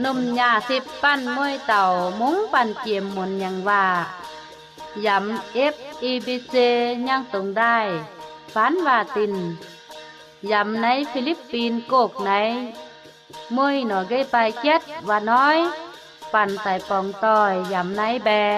Domh nyaah sipv banh mueiz dauh mungv banh jiex munc nyangc waac, yamx F E B C nyangv dongh ndaaih faanv waac dinc, yamx naaiv Fi^lipv^bin Gokv naaiv, mueiz norqc nqeiv baaix jatv waac noiv, banh daic borngz doic yamx naaiv mbae.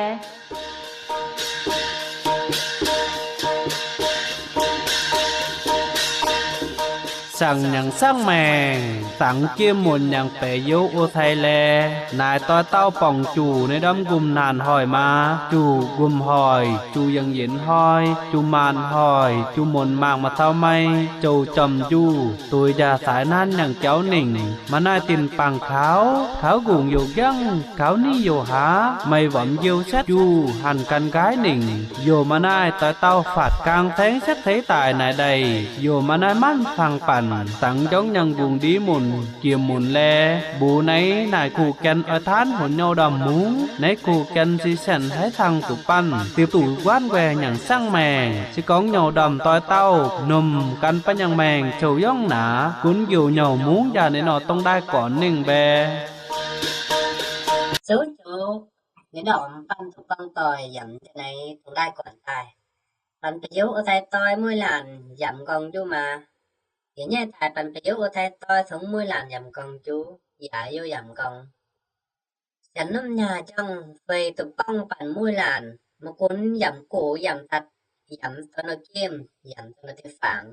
Saangc nyangc saangv maengc, dangx jiem munc nyangc baeqc youz o sai laeh, naaic doix dauh borngc juc naaiv ndamv nqumh naanc hoic maa, juc nqumh hoic, juc yangh yienx hnoi, juc maanc hoic, juc munc mangc maaih taux mei, jouc jorm njuh, duix njaah zaaix nanv nyangc jauv ningc. Maaih naaiv dinc bangc kaux, kaux nqungc youc njangv, kaux niv youc haaz, meih womx youh setv njuh hanc gan nqaaiv ningc. Youc maaih naaiv doix dauh faatv gaang saengv setv ceix daic naaic ndeic, youc maaih naaiv manv fangx banh dangx njorngv nyangc nqungc ndiev munc jiem munc laeh, mbuox naaiv naaic kuh gan oix taanv hunx nyouh ndorm mungv. Naaiv kuh gan se sienx haaix cang zuqc banh, ziux duqv guaanv nquaah nyangc saangv maengc. Se gorngv nyouh ndorm doix dauh nomc gan banh nyangc maengc cou yongv naaic, gunv youc nyouh mungv njaah ninh nor dongh ndaaih gornx ningh mbae. Zoux joux ninh ndorm banh zuqc buangh doic yamx jienv naaiv dongh ndaaih gornx daaih. Banh ba'youz o sai doix mueiz laanh yamx nqorngv njuv maa. Yietc nyaiv daaih banh ba'youz o sai doix congx mueiz laanh yamx nqorngv njuv, yaac youh yamx nqorngv. Janx norm nyaah jangv feix duqv buangh banh mueiz laanh, maiv gunv yamx gox yamx datc, yamx doix norm jiem, yamx doix norm deic-bung,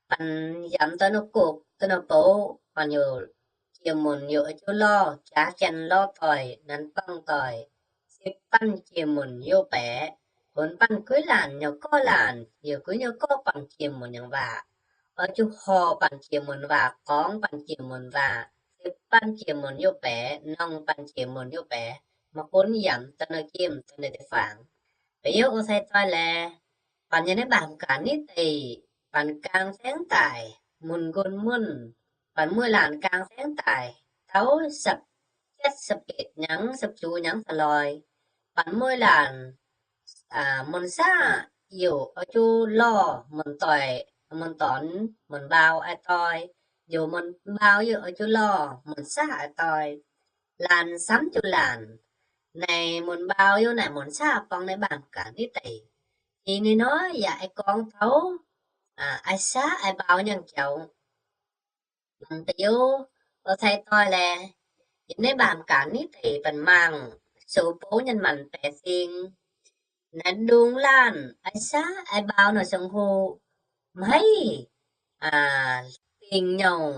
banh yamx doix norm gox doix norm boux, banh youc jiem munc youc oix juv lorh, jaax janx lorh doic, nanv buangh doic, sipv banh jiem munc youh baeqc, hunx banh guiv laanh nyouh gorqv laanh, youc guiv nyouh gorqv banh jiem munc nyangc waac, oix juv horh banh jiem munc waac, gorngv banh jiem munc waac, sipv banh jiem munc youh baeqc, norng banh jiem munc youh baeqc, maiv gunv yamx doix norm jiem doix norm deic-bung. Ba'youz o sai doix laeh, banh yiem naaiv mbaamh gaax nitv deic, banh gaang saengv daic, munc nqun munc, banh mueiz laanh gaang saengv daic, taux sapv jatv sapv betv nyangv sapv juv nyangv sa loi, banh mueiz laanh munc saav youc oix juv lorh, munc doic, munc dornx, munc mbau a'doi, youc munc mbau youc oix juv lorh, munc saav a'doi. Laanh samv juqc laanh, naaic munc mbau youh naaic munc saav buangh naaiv mbaamh gaax nitv deic. Ih hnoi yaac oix gorngv taux ai saav ai mbau nyangc jauv. Banh ba'youz o sai doix laeh, yiem naaiv mbaamh gaax nitv deic banh mangc, soux bouv nyanc maanc baeqc sing, naaiv ndungx laanh ai saav ai mbau nor song hoc, maiv dingc nyouh,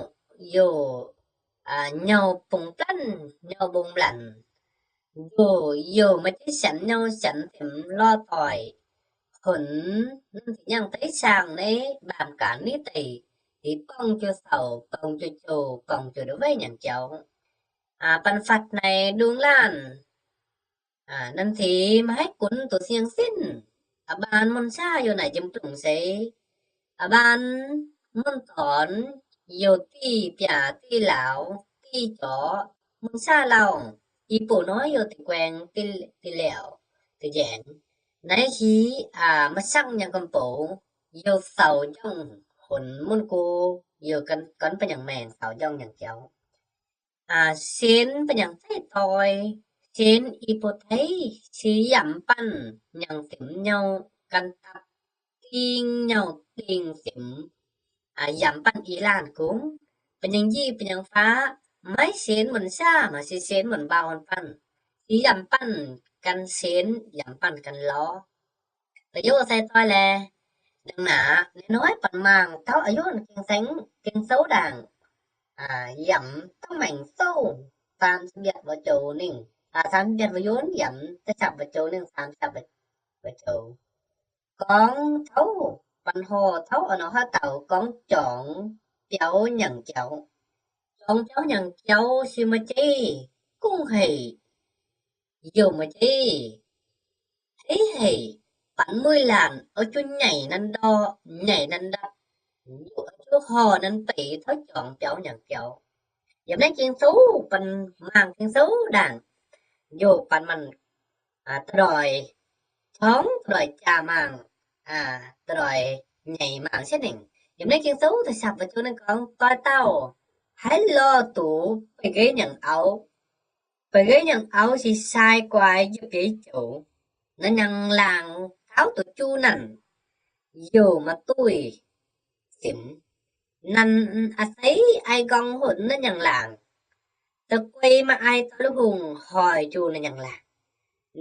youc nyouh bungx blanv, nyouh bungx mlanc, youc, youc maaih jienv sienx nyouh sienx fim lorh doic, hunx, nziex nyangv deix saangv naaiv mbaamh gaax nitv deic, liuz borngv jiu sauc, borngv jiu jouh, borngv jiu ndau weiv nyangc jauv. Banh fatv naaic ndungx laanh, nziex maiv haih gunv duqv siang-sinv. A'baan mun saav youh naaic njiem blungc seix. A'baan mun dornx youh diqv biaac diqv lauz diqv jorc, mun saav lauh, i buoz hnoi youh diqv guaengx diqv liouc diqv njaengx. Naaiv hiv maaih saangv nyei gomh boux, youh sauc njorngh hunx mun go, youh gornv ba'nyangc maengc sauc njorngh nyangc jauv. Sienx ba'nyangc zeiv doix, sienx i buoz-taiv, sienx yamc banh nyangc fim nyouh, gan dapv ding nyouh ding fim, yamc banh i laanh gungx, ba'nyangc njic ba'nyangc faqv, maiv sienx mun saav maac sienx mun mbau banh, sienx yamc banh gan sienx, yamc banh gan lorz. Ba'youz sai doix laeh, dangh naaic naaiv hnoi banh mangc taux a'yuov naaiv gengh saengv gengh souv ndaangc, yamc dangh maengc souv, saam ziepc yietv wuov joux ninh, saam ziepc yietv wuov yunv yamc da'ciapv wuov joux ninh, saam ziepc wuov joux. Gorngv taux banh horh taux a'hnoi haaix dauh gorngv juangc biaux nyangc jauv. Juangc biaux nyangc jauv se maaih zeiv, gungv heic, youh maaih zeiv, heiv heic, banh mueiz laanh oix zuqc nyeic nanv ndorqc, nyeic nanv ndapv, youh oix zuqc horh nanv deix taux juangc biaux nyangc jauv. Yiem naaiv Ging-Sou banh mangc Ging-Sou ndaangc, youh banh manh da'ndoic, corngv da'ndoic jaa mangc, da'ndoic nyeic mangc sienv ningc. Yiem naaiv Ging-Sou da'ciapv wuov joux ninh gorngv, doix dauh haiz lorh doz beiv nqeiv nyangc auv, Ba'nqeiv nyangc auv se sai guaax yie bieiv joux. Naaiv nyangc laangc tauv duqv juv naanc, youc maaih duih simx. Naanc a'seix ai nqorng honx naaiv nyangc laangc. Da'guei maaih ai dorh lu hungh hoic njunh naaiv nyangc laangc.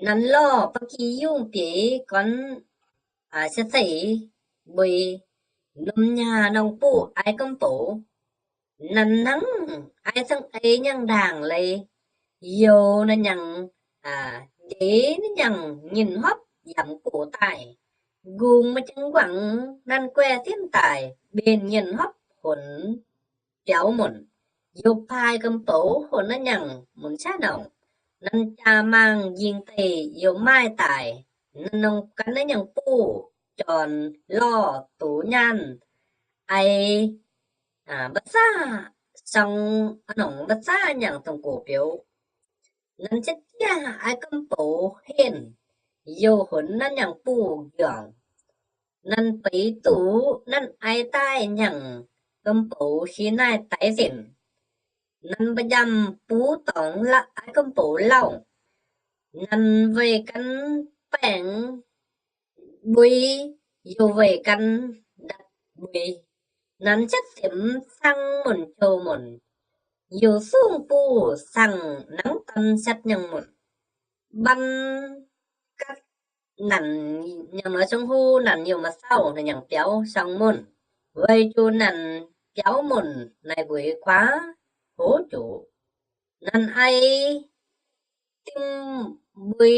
Naanc lorh ba'gi yungh bieiv gorn, aa, se zeiv mbui, lomh nyaah norm buh ai gomv boux. Naanc hnangv ai zangv ei nyangh ndaangc leiz, youz naaiv nyangc, aa, ndeic naaiv nyangc nyinh hopv yaac mv gox daaih. Nqungc maaih jangx nquangc naanc guaih zimv daaih mbenc nyinh hopv honx biaux munc. Youc paaix gomv boux honx naaiv nyangc munc saav nongc. Naanc jaa maangh njing deic youc maaih daaih. Naanc nongc gan naaiv nyangc buh jorn lorh dux nyaanh ai, aa, mba'zaav, song, aa, nongc mba'zaav nyangc dongh gox biouv. Naanc jiex dieh ai gomv boux henh, youc honx naaiv nyangc buh njuangc. Naanc beiz duqv naanc ai daaih nyangc gomv boux si naaiv daix zinc. Naanc mba'njamh buv dorngx la'ai gomv boux lauh. Naanc weih gan baengc mbui, youc weih gan ndatc mbui. Naanc cietv simx cang munc jouh munc, youc sungv buh cangh nangv don cietv nyangh munc. Mban gatv naanc nyangc noiz song hu naanc youc maaih sauh naaiv nyangc biaux song munc. Weic zuqc naanc biaux munc naaic mbueix kuaav hoz joux. Naanc ai dim mbui,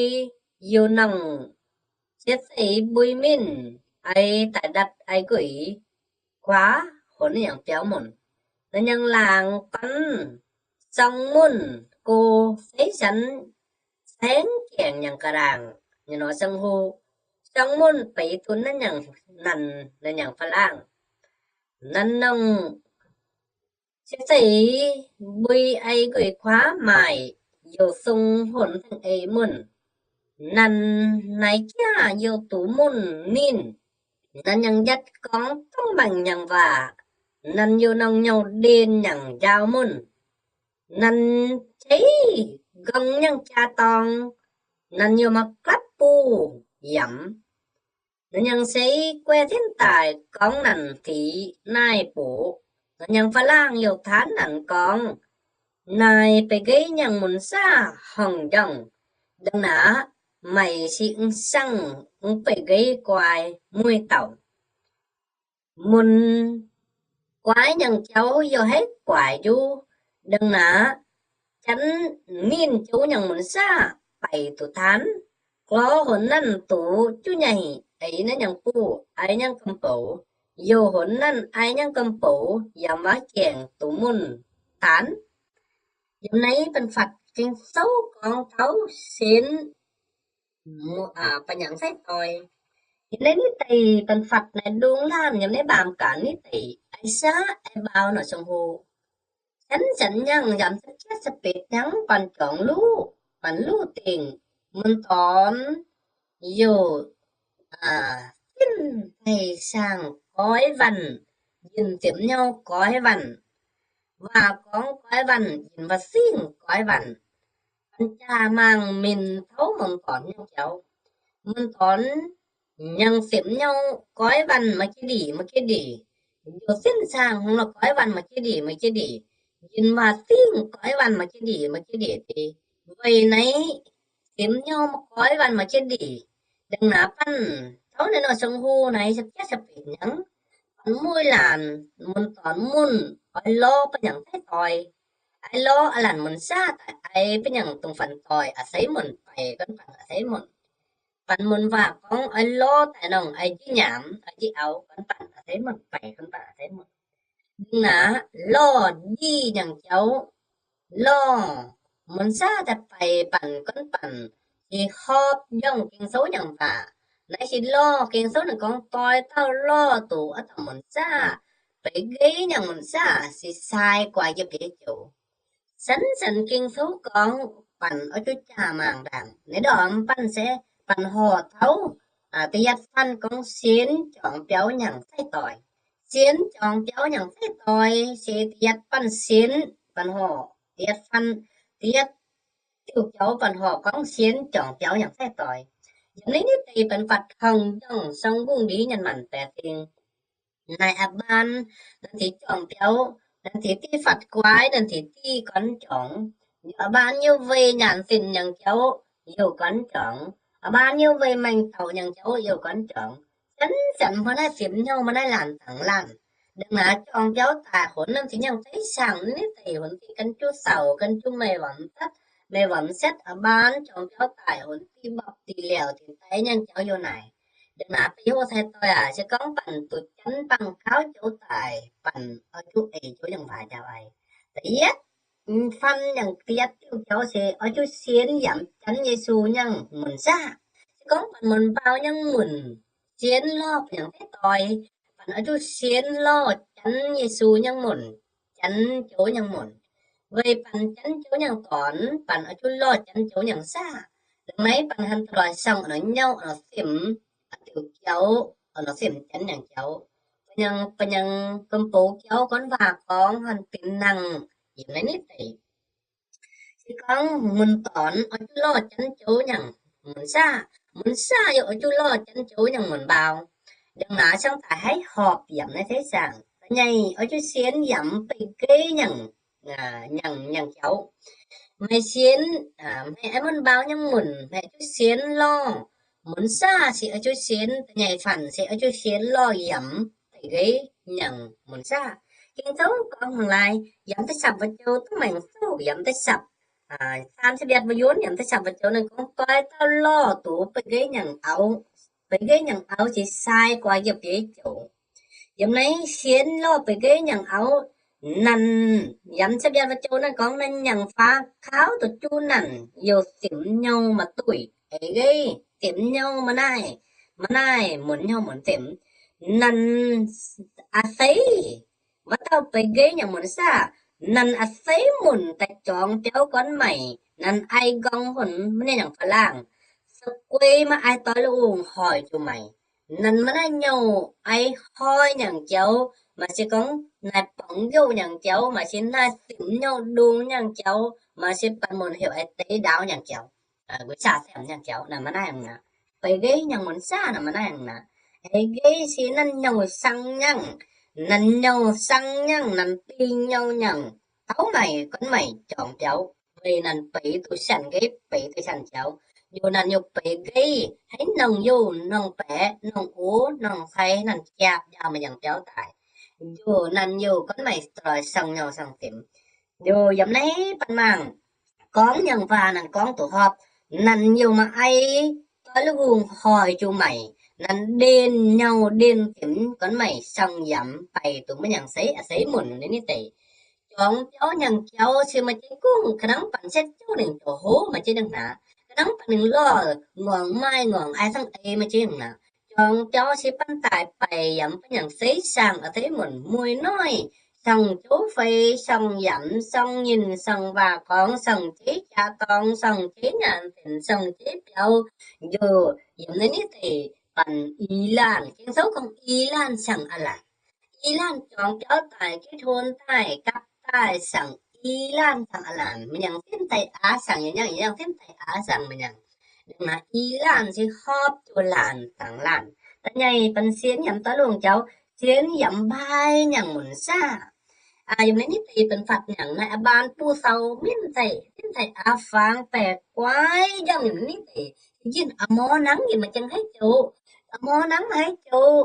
youc nongc jiex zeiv mbui minv, ai daaih ndatc ai nquix kuaav hoz naaiv nyangc biaux munc. Naaiv nyangc laangc gorn song munc go seix sanx saengv jangx nyangc ga'laangc nyei nor song hu. Song munc beiz duqv naaiv nyangc naanc, naaiv nyangc fa'laangh. Naanc nongc se zeiv mbui ai nquix kuaav maaic, youc sung honx zengc ei munc. Naanc naaic jaav youc duqv munc ninh. Naanc nyangc njatv gorngv dongh maengc nyangc waac. Naanc youc nongc nyouh ndenh nyangc njaaux munc. Naanc ceix nqorng nyangc jaa dorng. Naanc youc maaih glapv buh yamc. Naanc nyangc seix guaih zinv daaih gorngv naanc fiqv naaiv boqc. Naanc nyangc fa'laangh youc taanv naanc gorngv, naaic beiv nqeiv nyangc munc saah horngh njorngh. Ndongc naaic, meih se m'sangh m'beiv nqeiv guai mueiz dauh. Munc guaix nyangc jauv youh haiv guaix njuov. Ndongc naaic, janx ninh jouv nyangc munc saah baic duqv taanv. Glor honx naanc duqv juv nyaih eix naaiv nyangc buh ai nyangc gomh boux. Youh honx naanc ai nyangc gomh boux yaac mv baac jangx duqv munc taanv. Yiem naaiv Banh Fatv Ging-Sou gorngv taux sienx ba'nyangx sai-doix. Yiem naaiv nitv deic Banh Fatv naaiv ndungx laanh yiem naaiv mbaamz gaax nitv deic ai saav ai mbaaux norqc song-hlo. Zanc-zanc nyangh yaac mv zeiz jieqv se betv hnangv, banh juangc luv, banh luv dingc, mun dorn youh zinv daaih saangh goiv waanh, njimv ziepc nyouv goiv waanh. Waac gorngv goiv waanh, njimv waac-singh goiv waanh. Banh jaa mangc minc tov mun dorn nyei jauv. Mun dorn nyangh ziepc nyouv goiv waanh maaih jiex ndic maaih jiex ndic. Youh zinv saangh hungh lorh goiv waanh maaih jiex ndic maaih jiex ndic. Njimv waac-singh goiv waanh maaih jiex ndic maaih jiex ndic deix. Weic naaiv ziepc nyouv goiv waanh maaih jiex ndic. Ndongc naaiv banh tov naaiv norqc song-hlo naaiv se jieqv se betv hnangv. Banh mueiz laanh mun dorn munc oix lorz ba'nyangx sai-doix. Oix lorz a'lanc mun saah daaih ai ba'nyangx dongh fanx doic a'seix munc, baic guanh banh a'seix munc. Banh mun waac gorngv oix lorz daaih nongh ai njiec nyaamx, ai njiec auv guanh banh a'seix munc, baic guanh banh a'seix munc. Ndongc naaiv lorh njiec nyangc jauv, lorh mun saah daaih baic banh guanh banh, se horpc njorngh Ging-Sou nyangc waac. Naaiv se lorh Ging-Sou naaiv gorngv doix dauh lorh doqc a'dauh mun saah, beiv nqeiv nyangc mun saah, se sai guaax yie bieiv joux. Zanc-zanc Ging-Sou gorngv banh oix juqv jaa mangc ndaangc. Naaiv ndorm banh se banh horc taux da'yietv faan gorngv sienx juangc biauv nyangc sai-doix. Sienx juangc biauv nyangc sai-doix se da'yietv banh sienx, banh horc da'yietv faan, da'yietv diuh jauv banh horpc gorngv sienx juangc biaux yangh zaiv doix. Yiem naaiv nitv deix benx fatv tong ndongh song mbungv ndiev nyanc manc baeqc ding. Naaiv a'baan, naaiv deix juangc biaux, naaiv deix div fatv guaaix, naaiv deix div gornv juangc. A'baan nyei weih nyaanh zinh nyangc jauv youh gornv juangc. A'baan nyei weih maengx dauh nyangc jauv youh gornv juangc. Zanc-zanc mbuo naaiv fim hnyouv maaih naaiv laanh dangx laanh. Ndongc naaiv juangc biaux daaih honx naaiv deix nyangc zeiv saangc nitv deix honx div gan juv sauc gan juv meih wamx zatv, meih wamx setv. A'baan juangc biaux daaih honx div mbapv diqc liouc diqc daix nyangc jauv youh naaic. Ndongc naaiv bieqc hoc sai doix aac, se gorngv banh duqv janv bangc gauv joux daic, banh oix zuqc eix joux nyangc waac njaaux aic. Da'yietv, fam nyangc da'yietv diuh jauv se oix zuqc sienx yamc janv Yesu nyangv munc saah. Se gorngv banh munc mbau nyangv munc, sienx lorh banh nyangc zaiv doix, banh oix zuqc sienx lorh janv Yesu nyangv munc, janv joux nyangv munc. Weic banh janv joux nyangv dornc, banh oix zuqc lorh janv joux nyangv saah. Ndongc naaiv banh han da'loix song nor nyauv nor simc, diuh jauv nor simc janv nyangc jauv. Banh nyangc, banh nyangc gomh boux jauv gorngv waac gorngv han dinx nangh yiem naaiv nitv deix. Se gorngv munc dornc oix zuqc lorh janv joux nyangv munc saah, munc saah yaac oix zuqc lorh janv joux nyangv munc mbau. Ndongc naaiv cangv daaih haiv horpc yamc naaiv zeiv saangc. Da'nyeic oix zuqc sienx yamc beih geiv nyangv, nyangv, nyangv jauv. Meih sienx, meih aengx munc mbau nyangv munc, meih zuqc sienx lorh munc saah se oix zuqc sienx, da'nyeic fanc se oix zuqc sienx lorh yamc beih geiv nyangv munc saah. Ging-Sou gorngv hnangv naaiv, yamc da'sapc mbu'joux, da'maengc souv yamc da'sapc, faam ziepc yietv mbu'yunv yamc da'sapc mbu'joux naaiv gorngv, doix dauh lorh doz beih geiv nyangv auv, beih geiv nyangv auv se sai guaax yiem bieiv joux. Yiem naaiv sienx lorh beih geiv nyangv auv, nanc, yamc ziepc yietv mbu'joux naaiv gorngv, nanc nyangc faaux kaux duqv juv nanc, youh simc hnyouv maaih duih eix geiv, simc hnyouv maaih naaiv, maaih naaiv munc hnyouv munc simc. Nanc a'seix, maaih dauh beih geiv nyangv munc saah, nanc a'seix munc daaih juangc biauv gornv maaic, nanc ai nqorng honx maiv nyangc faalaangh, se guei maaih ai doix lungh hoic zuqc maaic. Nanc maaih naaiv nyouh ai hnoi nyangc jauv, maaih se gorngv naaic borngz youh nyangc jauv, maaih se naaiv simc hnyouv ndongx nyangc jauv, maaih se banh munc heuc ai deix ndaauv nyangc jauv, guei saah semc nyangc jauv, nanc maaih naaiv hnangv naaic. Beih geiv nyangv munc saah nanc maaih naaiv hnangv naaic. Eix geiv se nanc nyouh sang nyangv, nanc nyouh sang nyangv, nanc dingh nyouh nyangv, taux maaic gornv maaic juangc biauv, weic nanc beiz duqv siang geiv, beiz duqv siang jauv. Youh nanc youh beih geiv, haiv nongh youh nongh baeqc nongh ox nongh sai nanc jaapv njaaux maaih nyangc biauv daaih. Youh nanc youh gornv maaic doix sang nyouh sang simc. Youh yiem naaiv banh mangc gorngv nyangc waac nanc gorngv doqc hopv, nanc youh maaih ai doix lungh hoic zuqc maaic, nanc ndenh nyouh ndenh simc gornv maaic sang yamc baaix duqv maiv nyangc seix, seix munc ninh deix. Juangc biauv nyangc jauv se maaih jeiv gungv, ka'nangv banh setv jouv ninh doqc hov maaih jeiv ndongc naaic, ka'nangv banh ninh lorh ngorngc maaih ngorngc ai zangv ei maaih jeiv ndongc naaic. Juangc biauv se banh daaih baaix yamc banh nyangc seix saangh a'seix munc mueiz noiv, sang jouv fei, sang yamc, sang nyinh, sang waac gorngv, sang jeiv jaax dorng, sang jeiv nyaanh zinc, sang jeiv biauv. Youh yiem naaiv nitv deix banh i laanh, Ging-Sou gorngv i laanh siang a'laanc. I laanh juangc biauv daaih jienv hon daaih gapv daaih siang i laanh siang a'laanc. Mienh nyangc simv daaih aav siang yie nyangv, yie nyangv simv daaih aav siang mienh nyangc. Ndongc naaic i laanh se hopv juqc laanh dangx laanh. Da'nyeic banh sienx yamc doix lungh jauv, sienx yamc mbaai nyangc munc saah. Yiem naaiv nitv deix banh fatv nyangc naaiv a'baan buv sau mienh daaih, mienh daaih aav fangx baeqc guaiv njang yiem naaiv nitv deix. Yie njien a'morz nangv yie maaih jangx haiv joux, a'morz nangv maaih haiv joux,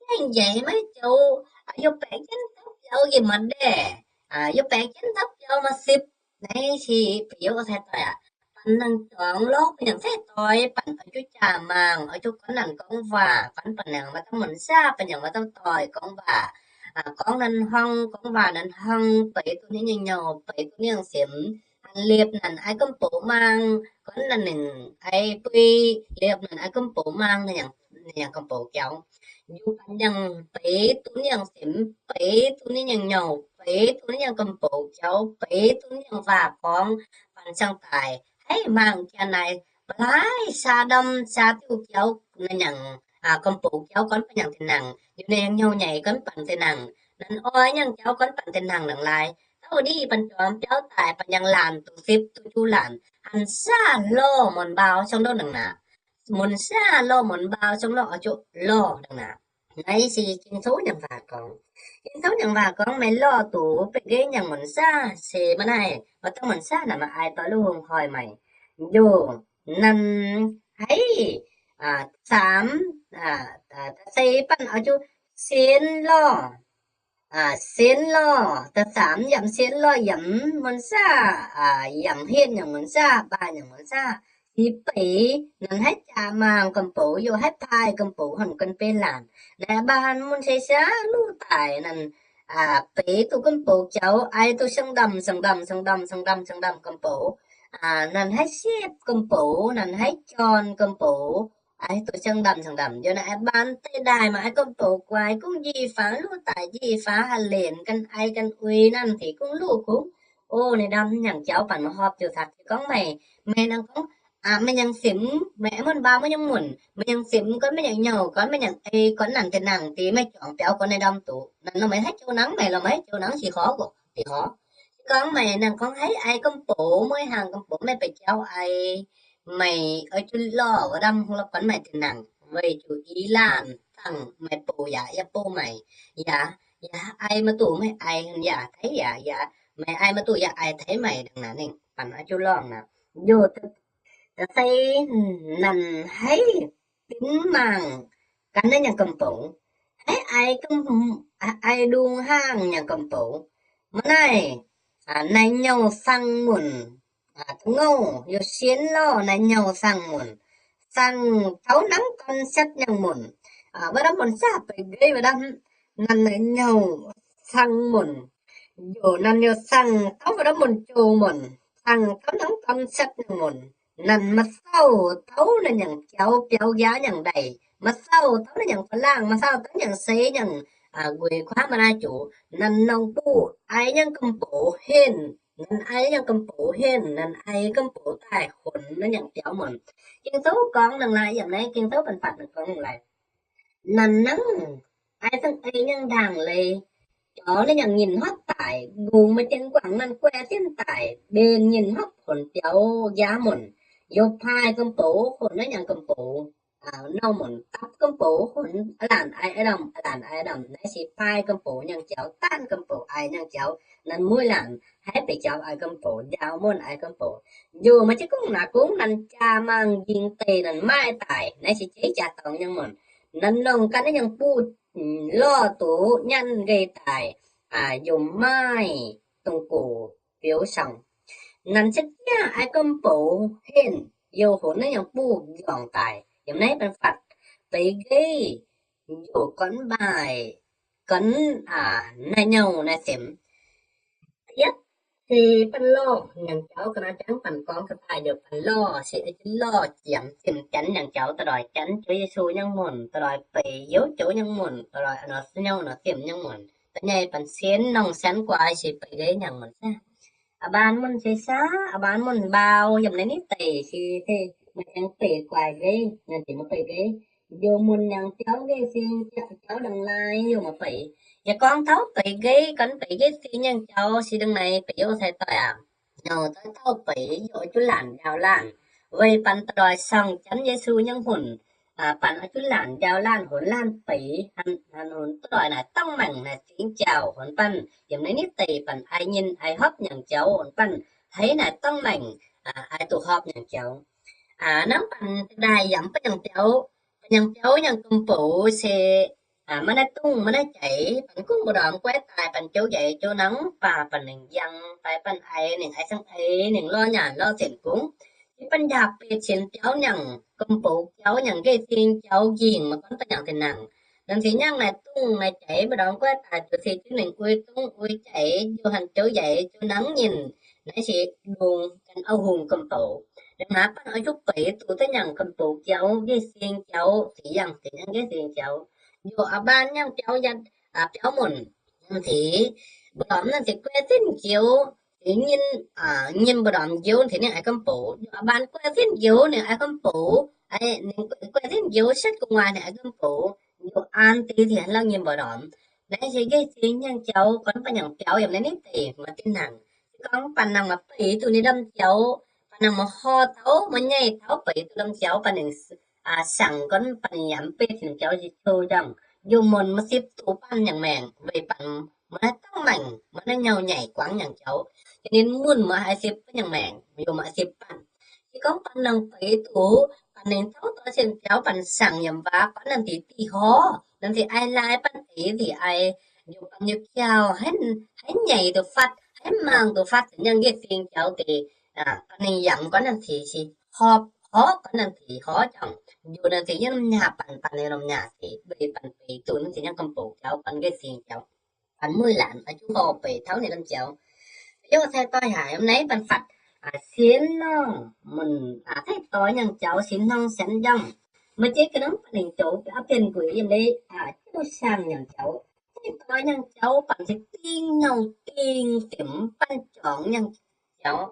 jaiv njaix maaih haiv joux, youh baeqc jienv dapv biauv yie maaih ndaeh, youh baeqc jienv dapv biauv maaih sipv. Naaiv se bieqc youh sai doic aac, banh nangh juangc lorqc, banh nyangc sai doic, banh oix zuqc jaa-maangc, oix zuqc gorngv nanc gorngv waac, gorngv banh nyangc maaih dauh munc saah, banh nyangc maaih dauh doic gorngv waac, gorngv nanc hong, gorngv waac nanc hong, beiz duqv ninh nyei nyouh, beiz duqv ninh nyei simc. Liepc nanc ai gomh boux maang, gorngv nanc ninh ai bui, liepc nanc ai gomh boux maang, ninh yangh gomh boux jauv. Yie banh nyangc beiz duqv ninh nyei simc, beiz duqv ninh nyei nyouh, beiz duqv ninh nyei gomh boux jauv, beiz duqv ninh nyei waac gorngv, banh ziangh daaih haiz maangc jaa naaic, ba'laaih saa ndorm saa diuh jauv, ninh yangh gomh boux jauv gorngv banh nyangc dinh nangh, yie ninh nyouh nyaic gorngv banh dinh nangh, ninh oix nyangc jauv gorngv banh dinh nangh lengc laaix. Taux ndiev banh juangc biauv daaih banh nyangc laanh duqv sipv duqv juqv laanh. an saah lorh muonc mbau zong lorh ndongc naaic. Muonc saah lorh muonc mbau zong lorh oix zuqc lorh ndongc naaic. Naaiv se Ging-Sou nyei waac gorngv. Ging-Sou nyei waac gorngv meih lorh duqv beiv nqeiv nyangc muonc saah se maiv naaiv, maiv dongh muonc saah naaic maaih ai doix luv hungh hoic meih. Njoh, nanc haiz saamx, da'seix banh oix zuqc sienx lorh, sienx lorh, da'saamx yaac sienx lorh yaac muonc saah, yaac henv nyangc muonc saah, baaih nyangc muonc saah. Fih beic nanc haiz jaa-maangh gomh boux, youh haiz paaih gomh boux, hnangv gan beiv laanh. Naaiv baan mun se saav luv daic nanc beic duqv gomh boux jaux, ai duqv siang-ndamh siang-ndamh siang-ndamh siang-ndamh siang-ndamh gomh boux. Nanc haiz siepv gomh boux, nanc haiz jorn gomh boux, ai duqv siang-ndamh siang-ndamh. Yie naaiv baan deix ndaaih maaih ai gomh boux guaix, gunv njiec faaux luv daic, njiec faaux haih lenc gan ai gan uix nanv fih gunv luv kungx. O, ninh ndamv nyangc jaux banh maaih horpc ziouc taux gorngv meih, meih nangc gorngv, meih nyangc simx, meih muonc mbau maiv nyungc muonc, meih nyangc simx gorn, meih nyangc nyouh gorn, meih nyangc ei gorn, nanc deix nangc deix meih juangc biaux gorn ninh ndamv duqv. Nanc nor meih haiz joux nangv, meih lorz meih haiz joux nangv sic horv oc, sic horv. Se gorngv meih nangc gorngv haiz ai gomh boux, mueiz hnaangx gomh boux, meih beic jaux ai, meih oix zuqc lorh wuov ndamv hungh lorh gorn meih deix nangc, weic zuqc i laanh dangh meih boux yaac yaac boux meih, yaac yaac ai maiv duqv meih ai yaac taiv yaac, yaac meih ai maiv duqv yaac ai taiv meih. Ndongc naaic ninh banh oix zuqc lorh naaic. Youh, da'seix nanc haiz dinx mangc gan naaiv nyangc gomh boux, haiz ai, ai ndung hnangv nyangc gomh boux. Maiv naaiv, naaiv nyouh sang munc, da'ngouh youh sienx lorh naaiv nyouh sang munc, sang tauv nangv dorn setv nyangc munc. Wuov ndamv munc saah beic nqeiv wuov ndamv, nanc naaiv nyouh sang munc, youh nanc youh sang tauv wuov ndamv munc joux munc, sang tauv nangv dorn setv nyangc munc. Nanc maiv sauh tauv naaiv nyangc jaux biaux nqa'haav nyangc ndaic, maiv sauh tauv naaiv nyangc fa'laangh, maiv sauh tauv nyangc seix nyangc nqueix kuaaiv maaih naaiv joux. Nanc nongh buoz ai nyangc gomh boux henv, nanc ai nyangc gomh boux henv, nanc ai gomh boux daaih honx naaiv nyangc biaux munc. Ging-Sou gorngv nangc laaix, yiem naaiv Ging-Sou banh fatv ninh gorngv nangc laaix, nanc nangv ai zangv ei nyangc ndaangc leiz, jaux naaiv nyangc nyinh hopv daic, ngongh maaih jien guangc nanc guaix zinh daic, mbenc nyinh hopv honx biaux nqa'haav munc, youh paaih gomh boux honx naaiv nyangc gomh boux, norm munc dapv gomh boux honx a'laanc ai a'ndamh, a'laanc ai a'ndamh. Naaiv se paaih gomh boux nyangc jaux, daanh gomh boux ai nyangc jaux. Nanc mueiz laanh haiz beic jaux ai gomh boux, njaaux munc ai gomh boux. Youh maaih jienv gongh naaic gongx nanc jaa-maangh njing deic nanc maaih daic. Naaiv se jeiv jaa-dorngx nyangc munc. Nanc longc ganh naaiv nyangc buv lorh doz nyanc nqeic daic, yaac maaih dongh gox biouv siang. Nanc za'gengh ai gomh boux henv, youh honx naaiv nyangc buv njuangc daic. Yiem naaiv banh fatv beic nqeiv, youh gorn mbaaih, gorn naaiv nyouh naaiv semx. Yietv se banh lorh nyangc jaux, ga'naaiv jangv banh gorngv ga'daaih youh banh lorh se oix zuqc lorh jiem zinh Janx nyangc jaux, da'loix Janx joux Yesu nyangc munc, da'loix beic youz joux nyangc munc, da'loix nor nyouh nor zinh nyangc munc, da'nyeic banh sienx nongh sienx guaax se beic nqeiv nyangc munc saah. A'baan munc se saah, a'baan munc mbau yiem naaiv nitv deic se maaih aengx beic guaax nqeiv, naaiv deix maaih beic nqeiv. Youh munc nyangc jaux nqeiv zinh, jaux ndongc naaiv youh maaih beic. Yaac gorngv taux beic nqeiv, gorngv beic nqeiv zinh nyangc jaux se ndongc naaiv beic youh sai doic aac. Nouh doic dauh beic youh oix zuqc laanh njaaux laanh, weic banh da'loix sienx Janx Yesu nyangc munc, banh oix zuqc laanh njaaux laanh, honx laanh beic, honx da'loix naaic dangh maengc naaic zingx jauh, honx banh yiem naaiv nitv deic banh ai nyinh ai hopv nyangc jaux, honx banh haiz naaic dangh maengc, ai duqv hopv nyangc jaux. Hnangv banh daaih yaac banh nyangc biaux, banh nyangc biaux nyangc gomh boux se maiv naaiv dungz maiv naaiv jaaix, banh gunv mbu'ndongx guaiv daaih banh jouv njaix jouv nangv baac banh ningc yangh fai banh ai, ninh ai zangv eix, ninh lorh nyaanh lorh zenc gungx. Banh njaapc beic cien biaux nyangc gomh boux, jaux nyangc nqeiv zing, jaux nqingh, maiv gorngv daaih nyangc daaih nangc. Nanv se nyangv naaiv dungz naaiv jaaix, mbu'ndongx guaiv daaih ziouc se jienv ninh uix dungz uix jaaix, jouh hanc jouv njaix jouv nangv nyinh. Naaiv se longc gan auv-hungh gomh boux. Ndongc naaiv banh oix zuqc beic duqv daaih nyangc gomh boux jaux nqeiv zing jaux, fih yangh fih nyangv nqeiv zing jaux. Youh a'baan nyangv biaux, biaux munc, nanv se mbu'ndongx nanv se guaix zinh njoux, nyinh, nyinh mbu'ndongx njoux se ninh ai gomh boux. Youh a'baan guaix zinh njoux ninh ai gomh boux, guaix zinh njoux setv gu'nguaaz ninh ai gomh boux. Youh an deix se lauh nyinh mbu'ndongx. Naaiv se nqeiv zing nyangv jaux, gorngv banh nyangc biaux yiem naaiv nitv deic maaih zinh nangc. Se gorngv banh nangc maaih beic duqv ninh ndamv jaux, banh Nangh maaih hor taux, maaih nyei taux beiz duqv norm jaux banh ninh saangc gorn banh ninh yaac mv beiv ninh jaux jiex qiu njang, yaac muonc maaih sipv duqv banh nyangc maengc weic banh maaih dangh maengc, maaih dangh nyauv nyaic guangc nyangc jaux. Ninh muonc maaih haaix sipv nyangc maengc, yaac maaih sipv banh. Se gorngv banh nangh beiz duqv, banh ninh taux dorh cien biaux banh saangc yiem waac, banh naaiv deix dieh horv, naaiv deix ai lai banh deix deix ai, yaac banh yaac jauv, haiv nyeic duqv fatv, haiv maangh duqv fatv, nyangv nqaeqv fingx jaux deix, banh ninh yaac gorngv naaiv deix se horv, horv gorngv naaiv deix horv jangc, yaac naaiv deix yiem norm nyaah banh, banh ninh norm nyaah deix, weic banh beiz duqv naaiv deix nyangv gomh boc jaux, banh nqaeqv fingx jaux. Banh mueiz laanh oix zuqc horpc beic taux ninh norm jaux. Yie cai doix haic yiem naaiv banh fatv sienx norm munc, cai doix nyangc jaux sienx norm sienx njang. Maaih jiex ga'naaiv banh ninh zoux a'bienh gueix yiem naaiv jiu-saang nyangc jaux. Cai doix nyangc jaux banh se ding nyauv ding fim banh juangc nyangc jaux.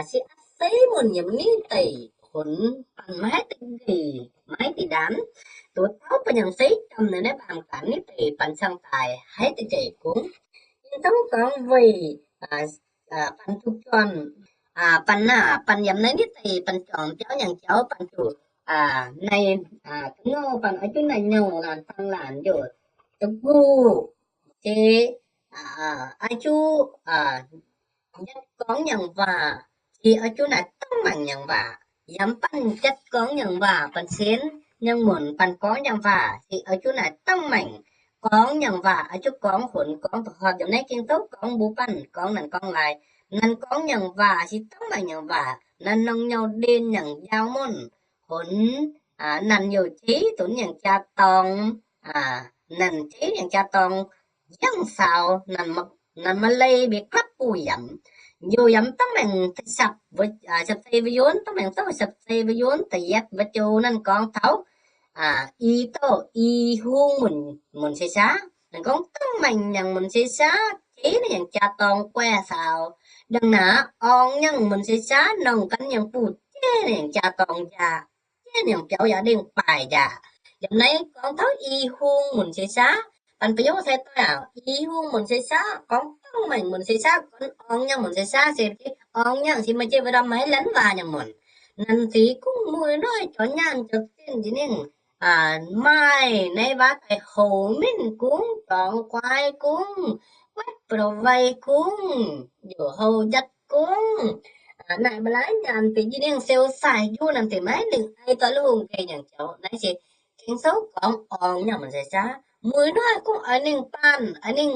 Se a'seix munc yiem naaiv deix hunx banh maiv deix nqeic maiv deix ndaamv. Duqv taux banh yangh seix jomc naaiv baamh gaax naaiv deix banh cang daaih haiz deix nqeic gungx. Yie zungv gorngv weic banh zuqc juonh, banh naaic banh yiem naaiv naaiv deix banh juangc biauv nyangc jaux banh zuqc naaiv, da'nyouv banh oix zuqc naaiv nyouh laanh dangh laanh youc da'nguh, se oix zuqc jatv gorngv nyangc waac, se oix zuqc naaic dangh maengc nyangc waac. Yaac banh jatv gorngv nyangc waac, banh sienx nyangc munc, banh gorngv nyangc waac, se oix zuqc naaic dangh maengc gorngv nyangc waac, oix zuqc gorngv hunx gorngv doqc horpc. Yiem naaiv Ging-Sou gorngv mbuo banh gorngv nanc gorngv laaix, nanc gorngv nyangc waac se dangh maengc nyangc waac, nanc norm nyouh ndenh nyangc njaaux munc, hunx nanc youc jeiv dunx yangh jaa-dorngx, nanc jeiv yangh jaa-dorngx, yangh saaux, nanc maaih leih mbuo gapv buoz yaac, youc yaac dangh maengc da'sapc, sapc sei mbuo yunv, dangh maengc douh sapc sei mbuo yunv da'yietv mbuo joux nanc gorngv taux i douh i hung munc, munc se saav. Nanc gorngv dangh maengc nyangc munc se saav, jeiv ninh yangh jaa-dorngx guaih saaux. Dangh naaic orngx nyangc munc se saav, nongh gan yangh buoz jeiv ninh yangh jaa-dorngx njaah, jeiv ninh yangh biauv yaac ndengh baaih njaah. Yiem naaiv gorngv taux i hung munc se saav, banh ba'youz cai doix aac, i hung munc se saav, gorngv dangh maengc munc se saav, gorngv orngx nyangc munc se saav se, orngx nyangc se maaih jeiv wuov ndorm maiv lanv waac nyangc munc. Nanc deix kungx mueiz noic jauv nyaanh jauv zinh jiex ninh, maaih naaiv waac daaih houx mingh kungx, dorngx guaix kungx, guaix ba'lauh waih kungx, youc houh njatv kungx, naaic mba'laaix nyaanh deix jiex ninh sou sai njuov nanc deix maiv lingh ei doix lungh nqaih nyangc jaux. Naaiv se Ging-Sou gorngv orngx nyangc munc se saav. Mueiz noic kungx oix ninh baanh, oix ninh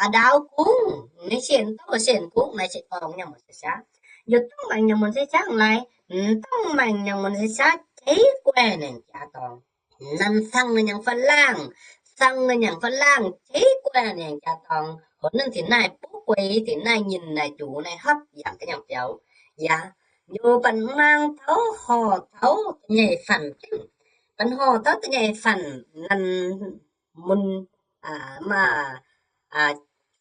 a'ndaaux kungx, ninh sienx douh sienx kungx, naaiv se orngx nyangc munc se saav. Youc dangh maengc nyangc munc se saav laaix, dangh maengc nyangc munc se saav jeiv guaih ninh yangh jaa-dorngx. Nanc sang ninh yangh faatv laangh, sang ninh yangh faatv laangh jeiv guaih ninh yangh jaa-dorngx. Horc nanv zic naaiv buv gueix zic naaiv nyinh naaiv juv naaiv hopv yangh ga'nyangv biauv. Yaac youc banh maang taux horc taux da'nyeic fanc jienv, banh horc taux da'nyeic fanc nanc mun, maa,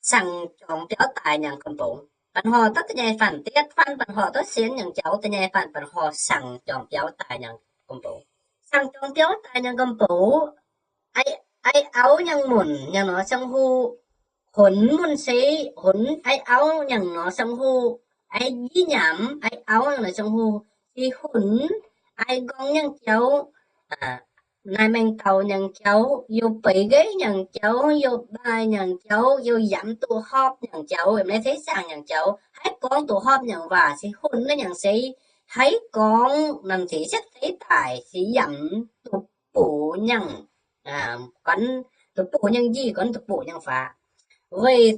sang juangc biauv daaih nyangc gomh boux. Banh horc taux da'nyeic fanc, da'yietv fanc banh horc taux sienx nyangc jaux, da'nyeic fanc banh horc sang juangc biauv daaih nyangc gomh boux. Sang juangc biauv daaih nyangc gomh boux, ai, ai auv nyangc munc nyangc nor siang-huv, hunx munc se, hunx ai auv nyangc nor siang-huv, ai yie nyaamx ai auv nyangc nor siang-huv, se hunx ai nqorngv nyangc jaux, naaic maengx dauh nyangc jaux, youc beic nqeiv nyangc jaux, youc mbaaih nyangc jaux, youc yamv duqv hopv nyangc jaux, yaac maiv zeiz saangh nyangc jaux, haiz gorngv duqv hopv nyangc waac se hunx naaiv nyangc se, haiz gorngv nanc se setv zeiv daic se yamv duqv buqc nyangc, gorngv duqv buqc nyangc njiec, gorngv duqv buqc nyangc faax. Weic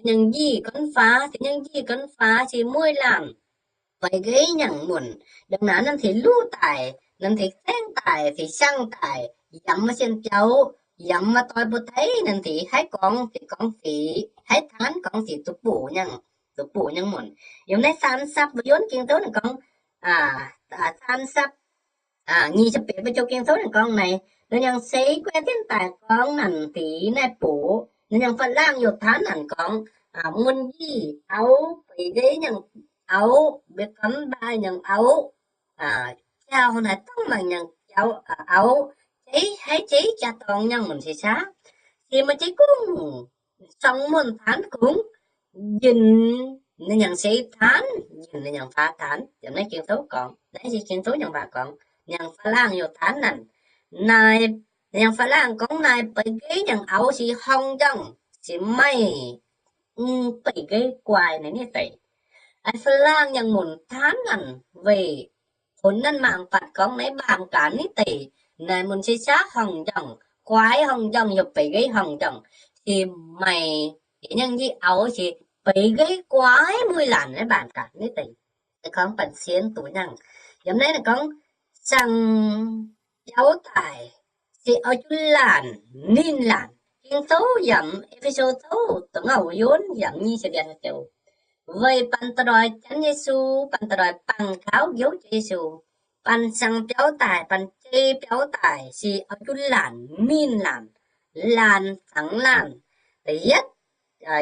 nyangc njiec gorngv faax, se nyangc njiec gorngv faax se mueiz laanh beic nqeiv nyangc munc, ndongc naaiv nanc se luv daic, nanc se saengv daic, se siang daic, yamv maaih sien biauv, yamv maaih doix mbuo daic, nanc se haiz gorngv se gorngv se, haiz taanv gorngv se duqv buqc nyangc, duqv buqc nyangc munc. Yiem naaiv Saam Sapv mbuo yunv Ging-Sou naaic gorngv, Saam Sapv nyic ziepc betv mbuo joux Ging-Sou naaic gorngv naaic, ninh nyangc seix guaih jienv daic gorngv nanc se naaiv buqc, ninh nyangc faatv laangh youc taanv nanc gorngv, mun njiec auv, beic nqeiv nyangc auv, mbuo gorngv mbaaih nyangc auv, jauv naaic dangh maengc nyangc jaux auv, jeiv haiz jeiv jaa-dorngx nyangc munc se saav. Se maaih jeiv kungx sorng muonh taanv kungx, njien ninh nyangc seix taanv, ninh nyangc faaux taanv. Yiem naaiv Ging-Sou gorngv, naaiv se Ging-Sou nyei waac gorngv, ninh nyangc faaux laangh youh taanv naaic. Naaic, ninh nyangc faaux laangh gorngv naaic beix nqeiv nyangc auv se horngh njorngh, se maaih mv beix nqeiv guai naaiv nyei deic. Faaux laangh nyangc munc taanv naaic weic hunn naaiv mangc fatv gorngv naaiv mbaamh gaanv nyei deic, naaic munc se saav horngh njorngh, guai horngh njorngh, yaac beix nqeiv horngh njorngh, se maaih, yaac nyangc njiec auv se beix nqeiv guai mueiz laanh naaiv mbaamh gaanv nyei deic. Gorngv banh sienx duqv nyangh. Yiem naaiv gorngv, siang-biauv daaih se oix zuqc laanh ninh laanh. Ging-Sou yiem E^fe^so Sou da'ngauh yonv yiem nyic ziepc yietv joux, weic banh da'ndoix Janx Yesu, banh da'ndoix bangc gaux Ziouv Yesu, banh siang-biauv daaih, banh jei biauv daaih se oix zuqc laanh ninh laanh, laanh fangx laanh. Da'yietv,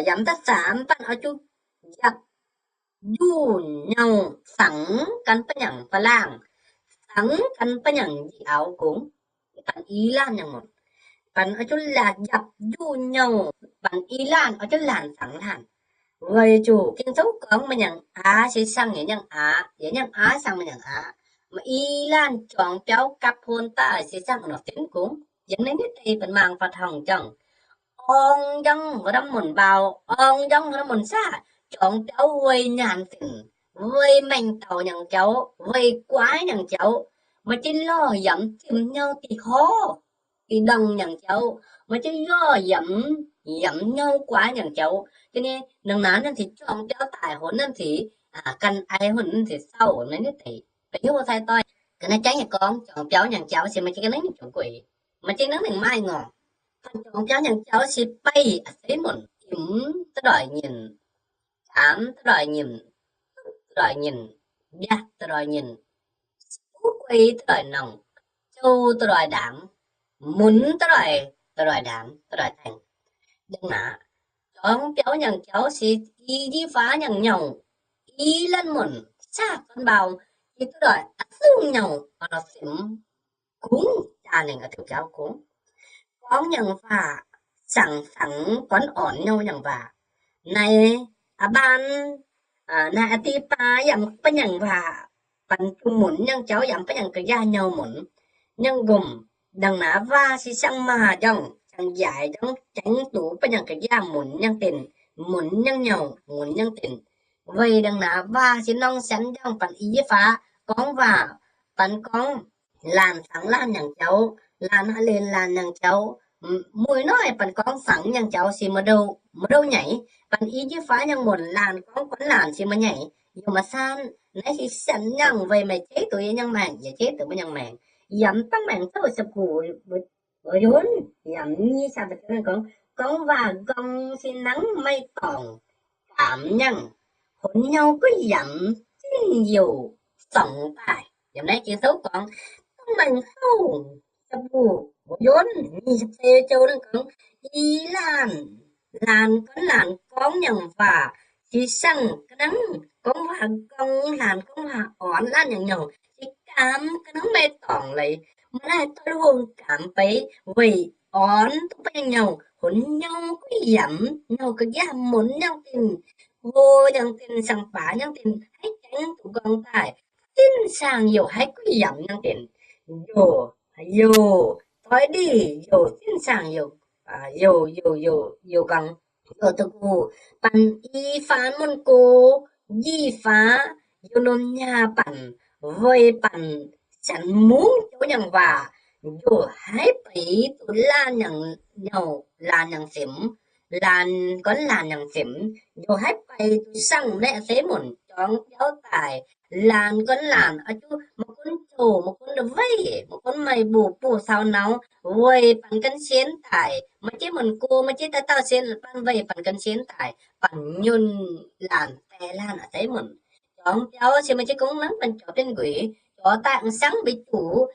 yiem da'faam, banh oix zuqc njapc njuh nyouh fangx gan ba'nyangc faaux laangh, fangx gan ba'nyangc njiec auv gux. Banh i laanh nyangc munc, banh oix zuqc laanh njapc njuh nyouh, banh i laanh oix zuqc laanh fangx laanh. Weic zuqc Ging-Sou gorngv maaih nyangc aav se siang yaac nyangc aav, yaac nyangc aav siang maaih nyangc aav. Maaih i laanh juangc biauv gapv hon daaih se siang nor fim gux. Yiem naaiv nyei deic banh mangc fatv horngh njorngh, orngh njorngh wuov norm munc mbau, orngh njorngh wuov norm munc saah, juangc biauv weic nyaanh dinc, weic maengc dauh nyangc jauv, weic guaaix nyangc jauv. Maaih jienv lorh yiem ziepc hnyouv dih horv, dih ndongh nyangc jauv. Maaih jienv lorh yiem, yiem hnyouv guaaix nyangc jauv. Jiex nyei nangc naaiv naaiv ziqc juangc biauv daaih hon naaiv ziqc, ganh ai hon naaiv ziqc sauh naaiv nyei deic. Ba'hiuv sai doix, ga'naaiv jangv yaac gorngv juangc biauv nyangc jauv se maaih jienv ga'naaiv ninh juangc gueix, maaih jienv naaiv mingh maaih ngorc. Banh juangc biauv nyangc jauv se beih a'seix munc, imx da'ndoic nyinc, jaamx da'ndoic nyinc, da'ndoic nyinc, mbiaatc da'ndoic nyinc, uv gueix da'ndoic nongc, zou da'ndoic ndaamx, munx da'ndoic, da'ndoic ndaamx, da'ndoic daengx. Dongh naaiv, juangc biauv nyangc jauv se i jienv faaux nyangc nyouh, i laanh munc saah guon mbau, i da'ndoic a'zungv nyouh, simx kungx jaa nengc a'ziouc jauv kungx. Gorngv nyangc waac, saangc fangx guonv ornc nyouh nyangc waac. Naaiv a'baan, naaiv a'die baa yaac ba'nyangc waac, banh junh munc nyangc jauv yaac ba'nyangc ga'yaah nyouh munc. Nyangc nqomc, dangh naaiv waac se siang-maah njorngh, siang-njaaic njorngh, jangx duqv ba'nyangc ga'yaah munc nyangc dinc, munc nyangc nyouh, munc nyangc dinc. Weic dangh naaiv waac se norng sienx njorngh banh i jienv faaux gorngv waac, banh gorngv laanh fangx laanh nyangc jauv, laanh haaix lenc laanh nyangc jauv. Mueiz noic banh gorngv fangx nyangc jauv se maiv ndouv nyaic. Banh i jienv faaux nyangc munc laanh gorngv guonv laanh se maiv nyaic. Yaac maaih saanv, naaiv se sienx nyangh weic meih jeiv duqv nyangh maengc, yaac jeiv duqv maiv nyangh maengc. Yiem dangh maengc douh ziepc gu'nyuoz, yiem nyic ziepc yietv gorngv, gorngv waac nqorngv se nangv maiv dorngc, gaamx nyangh, honx nyouh guv yiemx zinh youc sorngx daaih. Yiem naaiv Ging-Sou gorngv, dangh maengc douh ziepc gu'nyuoz nyic ziepc feix joux gorngv, i laanh, laanh guonv laanh gorngv nyangc waac se siang ga'nangv, gorngv waac nqorngv laanh, gorngv waac ornx laanh nyangc nyouh se gaamx ga'nangv maiv dorngc leiz. Maaih naaiv doic hungh gaamx beiv weic ornx duqv ba'nyangh nyouh, honx nyouh guv yiemx, nyouh ga'yaah munx nyangc dinc, hlo nyangc dinc, saang-baaix nyangc dinc, haih jangx duqv nqorngv daaih, zinh saang youc haih guv yiemx nyangc dinc, youc, youc doix ndic, youc zinh saang youc, youc, youc, youc nqorngv, youc da'guh, banh i faanx mun gox, njic faanx youc norm nyaah banh, weic banh zanc mungv jouv nyangc waac, youc haih beiz duqv laanh nyangc nyouh, laanh nyangc simx, laanh guonv laanh nyangc simx, youc haih beiz duqv saangv naaiv a'seix munc juangc biauv daaih, laanh guonv laanh oix zuqc maiv gunv zoh, maiv gunv ndau-weic, maiv gunv maaih mbuoqc buoz caux naux, weic banh gan sienx daaih, maaih jienv mun gox, maaih jienv dauh dauh sienx banh weic banh gan sienx daaih, banh nyunh laanh die laanh a'seix munc. Juangc biauv se maaih jienv gong nangv banh jorx bienv nquix, jorx daaih m'sangv mbu'ziex,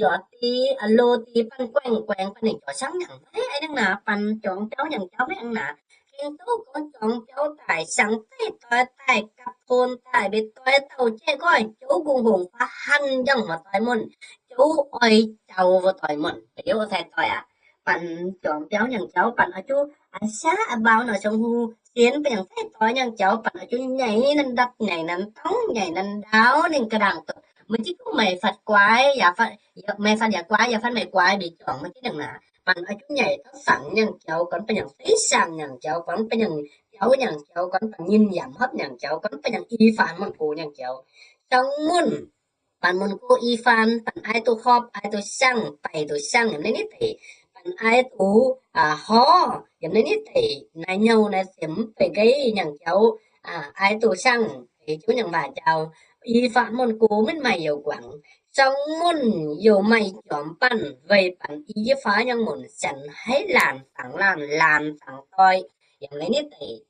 yaac di, loz di banh guaengx guaengx banh ninh jorx sangv nyangc. Maiv aengx naaic banh juangc biauv nyangc jauv maiv aengx naaic. Ging-Sou gorngv juangc biauv daaih, siang-zeiv doix daaih, gapv hon daaih, mbu'doix dauh jaiv nqoi, jouv nqongh hongc faav hanh njang wuov doix munc, jouv oix jaux wuov doix munc, ba'youz sai doix aqv. Banc jormx biauv nyangc jaux, banc oix zuqc a'saav a'mbaaux nor, siang-huu sienx bun yangh faiv doix nyangc jaux, banc oix zuqc nyeic nanv ndapv, nyeic nanv dorngv, nyeic nanv ndaauv, ninh ga'ndaangc doqc. Meih jiv duqv meih fatv guaix, meih fatv yaac guaix, yaac fatv meih guaix mbic juangc, meih jiv nyangc naaic. Banc oix zuqc nyeic dauh sangx nyangc jaux, gorngv bun yangh feix sangx nyangc jaux, gorngv bun yangh biauv nyangc jaux, gorngv bun nyim yaac hopv nyangc jaux, gorngv bun yangh i faan muonh go nyangc jaux. Siang-muonh, banc muonh go i faan, banc aai duqv hopv, aai duqv siangv, baih duqv siangv yiem naaiv nitv deic. Banc aai duqv horv yiem naaiv nitv deic, naaiv nyouh naaiv siemx mv bei nqeiv nyangc jaux, aai duqv siangv, heix jienv nyangc waac njaaux. I faan muonh go maiv maaih youc guangc. Siang-muonh youc maaih jormx banh weic banc i jienv faaux nyangv muonc, sienx haiv laanh zangc laanh, laanh zangc doix. Yiem naaiv nitv deic,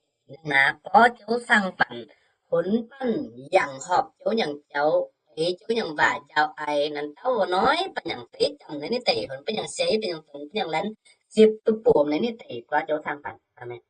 naaiv gorx jouv cang banc, hunx banh yangh horpc jouv nyangc jaux, heix jienv nyangc waac njaaux, aix nanv dauh wuov noi, bun yangh feix jangh naaiv nitv deic, hunx bun yangh seix, bun yangh dungz, bun yangh lanz, zipv duqv bom naaiv nitv deic, gorx jouv cang banc. Aamen.